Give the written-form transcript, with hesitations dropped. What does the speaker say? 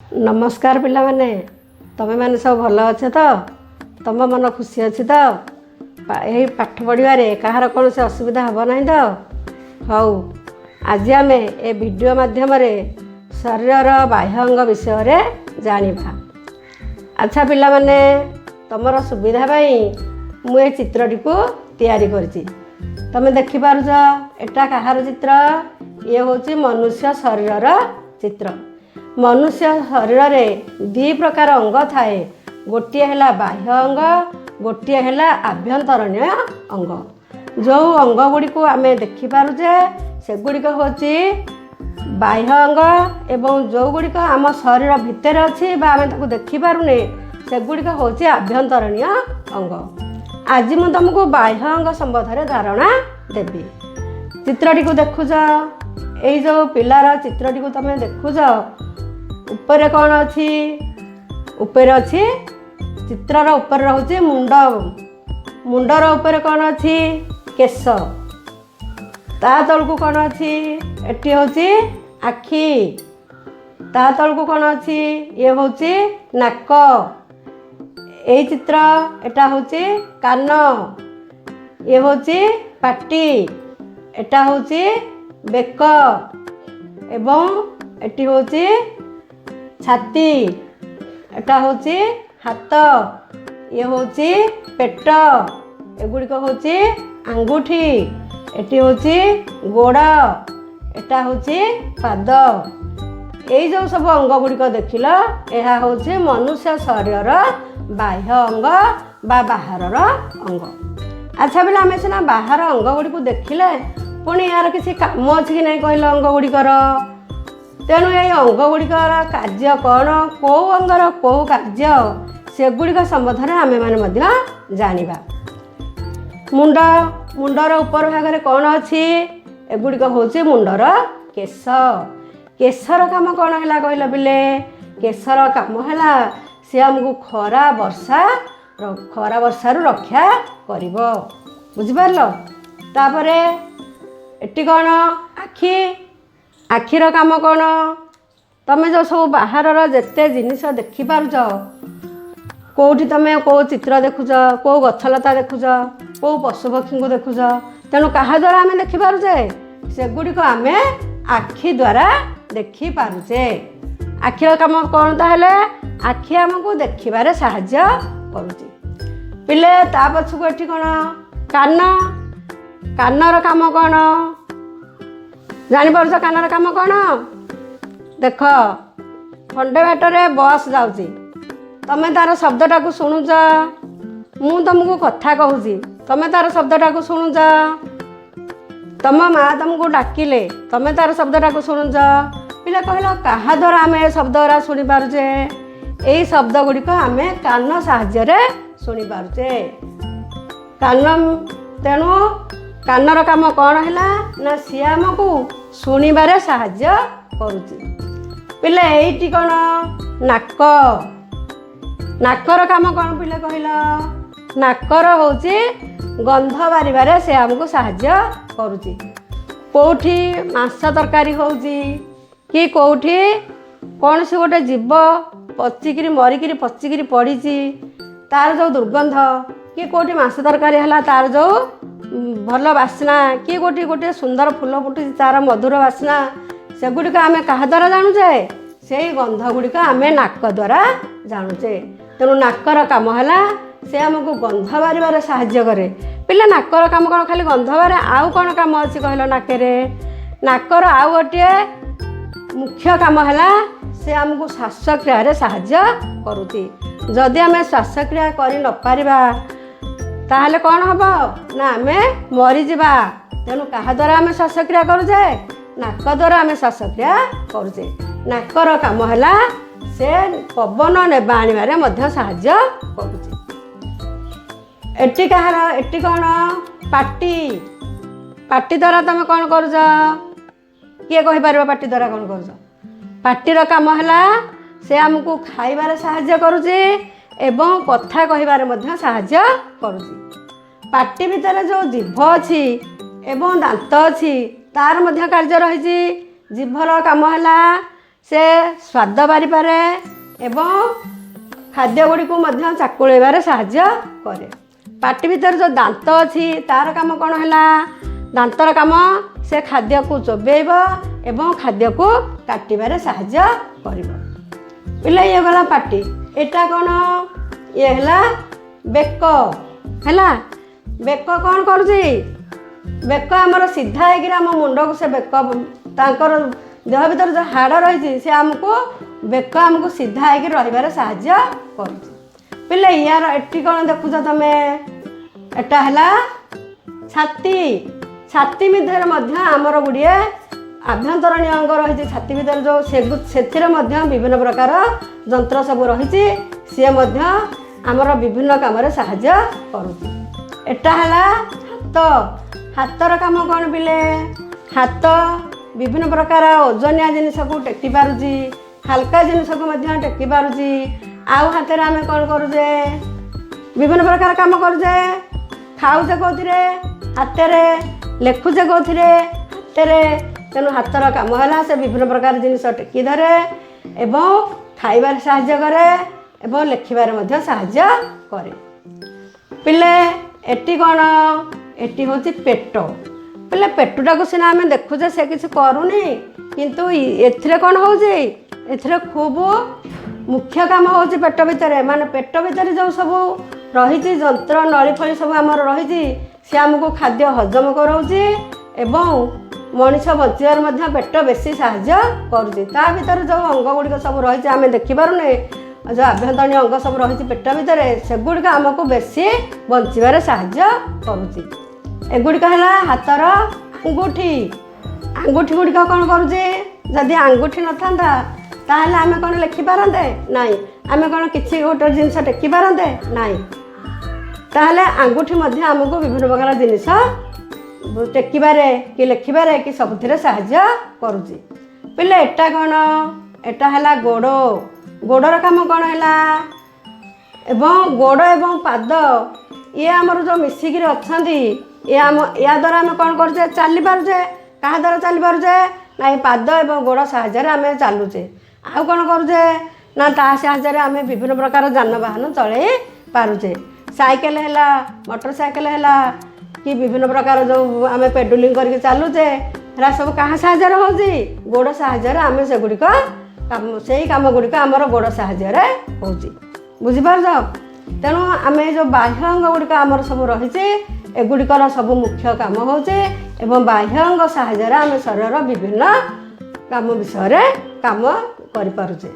ନମସ୍କାର ପିଲାମାନେ, ତମେମାନେ ସବୁ ଭଲ ଅଛ ତ? ତମ ମନ ଖୁସି ଅଛି ତ? ଏହି ପାଠ ପଢ଼ିବାରେ କାହାର କୌଣସି ଅସୁବିଧା ହେବ ନାହିଁ ତ? ହଉ, ଆଜି ଆମେ ଏ ଭିଡ଼ିଓ ମାଧ୍ୟମରେ ଶରୀରର ବାହ୍ୟ ଅଙ୍ଗ ବିଷୟରେ ଜାଣିବା। ଆଚ୍ଛା ପିଲାମାନେ, ତମର ସୁବିଧା ପାଇଁ ମୁଁ ଏ ଚିତ୍ରଟିକୁ ତିଆରି କରିଛି। ତମେ ଦେଖିପାରୁଛ, ଏଟା କାହାର ଚିତ୍ର? ଇଏ ହେଉଛି ମନୁଷ୍ୟ ଶରୀରର ଚିତ୍ର। ମନୁଷ୍ୟ ଶରୀରରେ ଦୁଇ ପ୍ରକାର ଅଙ୍ଗ ଥାଏ। ଗୋଟିଏ ହେଲା ବାହ୍ୟ ଅଙ୍ଗ, ଗୋଟିଏ ହେଲା ଆଭ୍ୟନ୍ତରୀଣ ଅଙ୍ଗ। ଯେଉଁ ଅଙ୍ଗ ଗୁଡ଼ିକୁ ଆମେ ଦେଖିପାରୁଛେ, ସେଗୁଡ଼ିକ ହେଉଛି ବାହ୍ୟ ଅଙ୍ଗ ଏବଂ ଯେଉଁଗୁଡ଼ିକ ଆମ ଶରୀର ଭିତରେ ଅଛି ବା ଆମେ ତାକୁ ଦେଖିପାରୁନେ, ସେଗୁଡ଼ିକ ହେଉଛି ଆଭ୍ୟନ୍ତରୀଣ ଅଙ୍ଗ। ଆଜି ମୁଁ ତୁମକୁ ବାହ୍ୟ ଅଙ୍ଗ ସମ୍ବନ୍ଧରେ ଧାରଣା ଦେବି। ଚିତ୍ରଟିକୁ ଦେଖୁଛ? ଏଇ ଯେଉଁ ପିଲାର ଚିତ୍ରଟିକୁ ତୁମେ ଦେଖୁଛ, ଉପରେ କ'ଣ ଅଛି? ଉପରେ ଅଛି, ଚିତ୍ରର ଉପରେ ରହୁଛି ମୁଣ୍ଡ। ମୁଣ୍ଡର ଉପରେ କ'ଣ ଅଛି? କେଶ। ତା ତଳକୁ କ'ଣ ଅଛି? ଏଠି ହେଉଛି ଆଖି। ତା ତଳକୁ କ'ଣ ଅଛି? ଇଏ ହେଉଛି ନାକ। ଏଇ ଚିତ୍ର, ଏଟା ହେଉଛି କାନ। ଇଏ ହେଉଛି ପାଟି। ଏଟା ହେଉଛି ବେକ ଏବଂ ଏଠି ହେଉଛି ଛାତି। ଏଟା ହେଉଛି ହାତ। ଇଏ ହେଉଛି ପେଟ। ଏଗୁଡ଼ିକ ହେଉଛି ଆଙ୍ଗୁଠି। ଏଠି ହେଉଛି ଗୋଡ଼। ଏଟା ହେଉଛି ପାଦ। ଏଇ ଯେଉଁ ସବୁ ଅଙ୍ଗ ଗୁଡ଼ିକ ଦେଖିଲ, ଏହା ହେଉଛି ମନୁଷ୍ୟ ଶରୀରର ବାହ୍ୟ ଅଙ୍ଗ ବା ବାହାରର ଅଙ୍ଗ। ଆଚ୍ଛା ପିଲା, ଆମେ ସିନା ବାହାର ଅଙ୍ଗ ଗୁଡ଼ିକୁ ଦେଖିଲେ, ପୁଣି ଏହାର କିଛି କାମ ଅଛି କି ନାହିଁ କହିଲ ଅଙ୍ଗ ଗୁଡ଼ିକର? ତେଣୁ ଏଇ ଅଙ୍ଗ ଗୁଡ଼ିକର କାର୍ଯ୍ୟ କ'ଣ, କେଉଁ ଅଙ୍ଗର କେଉଁ କାର୍ଯ୍ୟ, ସେଗୁଡ଼ିକ ସମ୍ବନ୍ଧରେ ଆମେମାନେ ମଧ୍ୟ ଜାଣିବା। ମୁଣ୍ଡ। ମୁଣ୍ଡର ଉପର ଭାଗରେ କ'ଣ ଅଛି? ଏଗୁଡ଼ିକ ହେଉଛି ମୁଣ୍ଡର କେଶ। କେଶର କାମ କ'ଣ ହେଲା କହିଲ ପିଲେ? କେଶର କାମ ହେଲା, ସେ ଆମକୁ ଖରା ବର୍ଷାରୁ ରକ୍ଷା କରିବ। ବୁଝିପାରିଲ? ତାପରେ ଏଠି କ'ଣ? ଆଖି। ଆଖିର କାମ କ'ଣ? ତମେ ଯେଉଁ ସବୁ ବାହାରର ଯେତେ ଜିନିଷ ଦେଖିପାରୁଛ, କେଉଁଠି ତମେ କେଉଁ ଚିତ୍ର ଦେଖୁଛ, କେଉଁ ଗଛଲତା ଦେଖୁଛ, କେଉଁ ପଶୁପକ୍ଷୀଙ୍କୁ ଦେଖୁଛ, ତେଣୁ କାହା ଦ୍ୱାରା ଆମେ ଦେଖିପାରୁଛେ? ସେଗୁଡ଼ିକ ଆମେ ଆଖି ଦ୍ୱାରା ଦେଖିପାରୁଛେ। ଆଖିର କାମ କ'ଣ ତାହେଲେ? ଆଖି ଆମକୁ ଦେଖିବାରେ ସାହାଯ୍ୟ କରୁଛି। ପିଲେ, ତା ପଛକୁ ଏଠି କ'ଣ? କାନ। କାନର କାମ କ'ଣ ଜାଣିପାରୁଛ? କାନର କାମ କ'ଣ? ଦେଖ, ଖଣ୍ଡେ ବାଟରେ ବସ୍ ଯାଉଛି, ତମେ ତାର ଶବ୍ଦଟାକୁ ଶୁଣୁଛ। ମୁଁ ତମକୁ କଥା କହୁଛି, ତମେ ତାର ଶବ୍ଦଟାକୁ ଶୁଣୁଛ। ତମ ମା ତମକୁ ଡାକିଲେ, ତମେ ତାର ଶବ୍ଦଟାକୁ ଶୁଣୁଛ। ପିଲା କହିଲ, କାହା ଦ୍ୱାରା ଆମେ ଏ ଶବ୍ଦ ଗୁଡ଼ା ଶୁଣିପାରୁଛେ? ଏଇ ଶବ୍ଦ ଗୁଡ଼ିକ ଆମେ କାନ ସାହାଯ୍ୟରେ ଶୁଣିପାରୁଛେ। କାନ। ତେଣୁ କାନର କାମ କ'ଣ ହେଲା ନା, ସିଏ ଆମକୁ ଶୁଣିବାରେ ସାହାଯ୍ୟ କରୁଛି। ପିଲେ, ଏଇଠି କ'ଣ? ନାକ। ନାକର କାମ କ'ଣ ପିଲେ କହିଲ? ନାକର ହେଉଛି ଗନ୍ଧ ବାରିବାରେ ସେ ଆମକୁ ସାହାଯ୍ୟ କରୁଛି। କେଉଁଠି ମାଂସ ତରକାରୀ ହେଉଛି କି କେଉଁଠି କୌଣସି ଗୋଟେ ଜୀବ ପଚିକିରି ମରିକିରି ପଚିକିରି ପଡ଼ିଛି, ତାର ଯେଉଁ ଦୁର୍ଗନ୍ଧ, କି କେଉଁଠି ମାଂସ ତରକାରୀ ହେଲା ତାର ଯେଉଁ ଭଲ ବାସ୍ନା, କି କେଉଁଠି ଗୋଟେ ସୁନ୍ଦର ଫୁଲ ଫୁଟୁଛି ତାର ମଧୁର ବାସ୍ନା, ସେଗୁଡ଼ିକ ଆମେ କାହା ଦ୍ୱାରା ଜାଣୁଛେ? ସେଇ ଗନ୍ଧ ଗୁଡ଼ିକ ଆମେ ନାକ ଦ୍ୱାରା ଜାଣୁଛେ। ତେଣୁ ନାକର କାମ ହେଲା, ସେ ଆମକୁ ଗନ୍ଧ ବାରିବାରେ ସାହାଯ୍ୟ କରେ। ପିଲା, ନାକର କାମ କ'ଣ ଖାଲି ଗନ୍ଧ ବାରେ? ଆଉ କ'ଣ କାମ ଅଛି କହିଲ ନାକରେ? ନାକର ଆଉ ଗୋଟିଏ ମୁଖ୍ୟ କାମ ହେଲା, ସେ ଆମକୁ ଶ୍ୱାସକ୍ରିୟାରେ ସାହାଯ୍ୟ କରୁଛି। ଯଦି ଆମେ ଶ୍ୱାସକ୍ରିୟା କରି ନପାରିବା, ତାହେଲେ କ'ଣ ହେବ ନା, ଆମେ ମରିଯିବା। ତେଣୁ କାହା ଦ୍ୱାରା ଆମେ ଶ୍ୱାସକ୍ରିୟା କରୁଛେ? ନାକ ଦ୍ୱାରା ଆମେ ଶ୍ୱାସକ୍ରିୟା କରୁଛେ। ନାକର କାମ ହେଲା, ସେ ପବନ ନେବା ଆଣିବାରେ ମଧ୍ୟ ସାହାଯ୍ୟ କରୁଛି। ଏଠି କାହାର? ଏଠି କ'ଣ? ପାଟି। ପାଟି ଦ୍ୱାରା ତମେ କ'ଣ କରୁଛ? କିଏ କହିପାରିବ ପାଟି ଦ୍ୱାରା କ'ଣ କରୁଛ? ପାଟିର କାମ ହେଲା, ସେ ଆମକୁ ଖାଇବାରେ ସାହାଯ୍ୟ କରୁଛି ଏବଂ କଥା କହିବାରେ ମଧ୍ୟ ସାହାଯ୍ୟ କରୁଛି। ପାଟି ଭିତରେ ଯେଉଁ ଜିଭ ଅଛି ଏବଂ ଦାନ୍ତ ଅଛି, ତାର ମଧ୍ୟ କାର୍ଯ୍ୟ ରହିଛି। ଜିଭର କାମ ହେଲା, ସେ ସ୍ୱାଦ ବାରିପାରେ ଏବଂ ଖାଦ୍ୟ ଗୁଡ଼ିକୁ ମଧ୍ୟ ଚାକୁଳେଇବାରେ ସାହାଯ୍ୟ କରେ। ପାଟି ଭିତରେ ଯେଉଁ ଦାନ୍ତ ଅଛି, ତାର କାମ କ'ଣ ହେଲା? ଦାନ୍ତର କାମ, ସେ ଖାଦ୍ୟକୁ ଚୋବେଇବ ଏବଂ ଖାଦ୍ୟକୁ କାଟିବାରେ ସାହାଯ୍ୟ କରିବ। ପିଲା, ଇଏ ଗଲା ପାଟି। ଏଇଟା କ'ଣ? ଇଏ ହେଲା ବେକ। ହେଲା, ବେକ କ'ଣ କରୁଛି? ବେକ ଆମର ସିଧା ହେଇକିରି ଆମ ମୁଣ୍ଡକୁ, ସେ ବେକ ତାଙ୍କର ଦେହ ଭିତରେ ଯେଉଁ ହାଡ଼ ରହିଛି, ସେ ଆମକୁ ବେକ ଆମକୁ ସିଧା ହେଇକି ରହିବାରେ ସାହାଯ୍ୟ କରୁଛି। ପିଲେ, ୟାର ଏଠି କ'ଣ ଦେଖୁଛ ତମେ? ଏଟା ହେଲା ଛାତି। ଛାତି ଭିତରେ ମଧ୍ୟ ଆମର ଗୁଡ଼ିଏ ଆଭ୍ୟନ୍ତରୀଣ ଅଙ୍ଗ ରହିଛି। ଛାତି ଭିତରେ ଯେଉଁ ସେଥିରେ ମଧ୍ୟ ବିଭିନ୍ନ ପ୍ରକାର ଯନ୍ତ୍ର ସବୁ ରହିଛି। ସିଏ ମଧ୍ୟ ଆମର ବିଭିନ୍ନ କାମରେ ସାହାଯ୍ୟ କରୁଛି। ଏଟା ହେଲା ହାତ। ହାତର କାମ କ'ଣ ପିଲେ? ହାତ ବିଭିନ୍ନ ପ୍ରକାର ଓଜନିଆ ଜିନିଷକୁ ଟେକି ପାରୁଛି, ହାଲକା ଜିନିଷକୁ ମଧ୍ୟ ଟେକି ପାରୁଛି। ଆଉ ହାତରେ ଆମେ କ'ଣ କରୁଛେ? ବିଭିନ୍ନ ପ୍ରକାର କାମ କରୁଛେ। ଖାଉଛେ କେଉଁଥିରେ? ହାତରେ। ଲେଖୁଛେ କେଉଁଥିରେ? ହାତରେ। ତେଣୁ ହାତର କାମ ହେଲା, ସେ ବିଭିନ୍ନ ପ୍ରକାର ଜିନିଷ ଟେକି ଧରେ ଏବଂ ଖାଇବାରେ ସାହାଯ୍ୟ କରେ ଏବଂ ଲେଖିବାରେ ମଧ୍ୟ ସାହାଯ୍ୟ କରେ। ପିଲେ, ଏଠି କ'ଣ? ଏଠି ହେଉଛି ପେଟ। ପିଲେ, ପେଟଟାକୁ ସିନା ଆମେ ଦେଖୁଛେ, ସେ କିଛି କରୁନି, କିନ୍ତୁ ଏଥିରେ କ'ଣ ହେଉଛି? ଏଥିରେ ଖୁବ୍ ମୁଖ୍ୟ କାମ ହେଉଛି ପେଟ ଭିତରେ। ମାନେ ପେଟ ଭିତରେ ଯେଉଁ ସବୁ ରହିଛି, ଯନ୍ତ୍ର ନଳୀ ଫଳି ସବୁ ଆମର ରହିଛି, ସେ ଆମକୁ ଖାଦ୍ୟ ହଜମ କରାଉଛି ଏବଂ ମଣିଷ ବଞ୍ଚିବାରେ ମଧ୍ୟ ପେଟ ବେଶୀ ସାହାଯ୍ୟ କରୁଛି। ତା ଭିତରେ ଯେଉଁ ଅଙ୍ଗ ଗୁଡ଼ିକ ସବୁ ରହିଛି, ଆମେ ଦେଖିପାରୁନେ, ଯେଉଁ ଆଭ୍ୟନ୍ତରୀଣ ଅଙ୍ଗ ସବୁ ରହିଛି ପେଟ ଭିତରେ, ସେଗୁଡ଼ିକ ଆମକୁ ବେଶୀ ବଞ୍ଚିବାରେ ସାହାଯ୍ୟ କରୁଛି। ଏଗୁଡ଼ିକ ହେଲା ହାତର ଆଙ୍ଗୁଠି। ଆଙ୍ଗୁଠି ଗୁଡ଼ିକ କ'ଣ କରୁଛି? ଯଦି ଆଙ୍ଗୁଠି ନଥାନ୍ତା, ତାହେଲେ ଆମେ କ'ଣ ଲେଖିପାରନ୍ତେ? ନାଇଁ। ଆମେ କ'ଣ କିଛି ଗୋଟେ ଜିନିଷ ଟେକି ପାରନ୍ତେ? ନାଇଁ। ତାହେଲେ ଆଙ୍ଗୁଠି ମଧ୍ୟ ଆମକୁ ବିଭିନ୍ନ ପ୍ରକାର ଜିନିଷ ଟେକିବାରେ କି ଲେଖିବାରେ କି ସବୁଥିରେ ସାହାଯ୍ୟ କରୁଛି। ପିଲେ, ଏଟା କ'ଣ? ଏଟା ହେଲା ଗୋଡ଼। ଗୋଡ଼ର କାମ କ'ଣ ହେଲା? ଏବଂ ଗୋଡ଼ ଏବଂ ପାଦ ଇଏ ଆମର ଯେଉଁ ମିଶିକିରି ଅଛନ୍ତି, ଇଏ ଆମ ୟା ଦ୍ୱାରା ଆମେ କ'ଣ କରୁଛେ? ଚାଲିପାରୁଛେ। କାହା ଦ୍ୱାରା ଚାଲିପାରୁଛେ? ନା, ଏ ପାଦ ଏବଂ ଗୋଡ଼ ସାହାଯ୍ୟରେ ଆମେ ଚାଲୁଛେ। ଆଉ କ'ଣ କରୁଛେ? ନା, ତା ସାହାଯ୍ୟରେ ଆମେ ବିଭିନ୍ନ ପ୍ରକାର ଯାନବାହନ ଚଳେଇ ପାରୁଛେ। ସାଇକେଲ ହେଲା, ମୋଟର ସାଇକେଲ ହେଲା କି ବିଭିନ୍ନ ପ୍ରକାର ଯେଉଁ ଆମେ ପେଡାଲିଂ କରିକି ଚାଲୁଛେ, ହେରା ସବୁ କାହା ସାହାଯ୍ୟରେ ହେଉଛି? ଗୋଡ଼ ସାହାଯ୍ୟରେ ଆମେ ସେଗୁଡ଼ିକ କାମ, ସେଇ କାମ ଗୁଡ଼ିକ ଆମର ଗୋଡ଼ ସାହାଯ୍ୟରେ ହେଉଛି। ବୁଝିପାରୁଛ? ତେଣୁ ଆମେ ଏ ଯେଉଁ ବାହ୍ୟ ଅଙ୍ଗ ଗୁଡ଼ିକ ଆମର ସବୁ ରହିଛି, ଏଗୁଡ଼ିକର ସବୁ ମୁଖ୍ୟ କାମ ହେଉଛି ଏବଂ ବାହ୍ୟ ଅଙ୍ଗ ସାହାଯ୍ୟରେ ଆମେ ଶରୀରର ବିଭିନ୍ନ କାମ ବିଷୟରେ କାମ କରିପାରୁଛେ।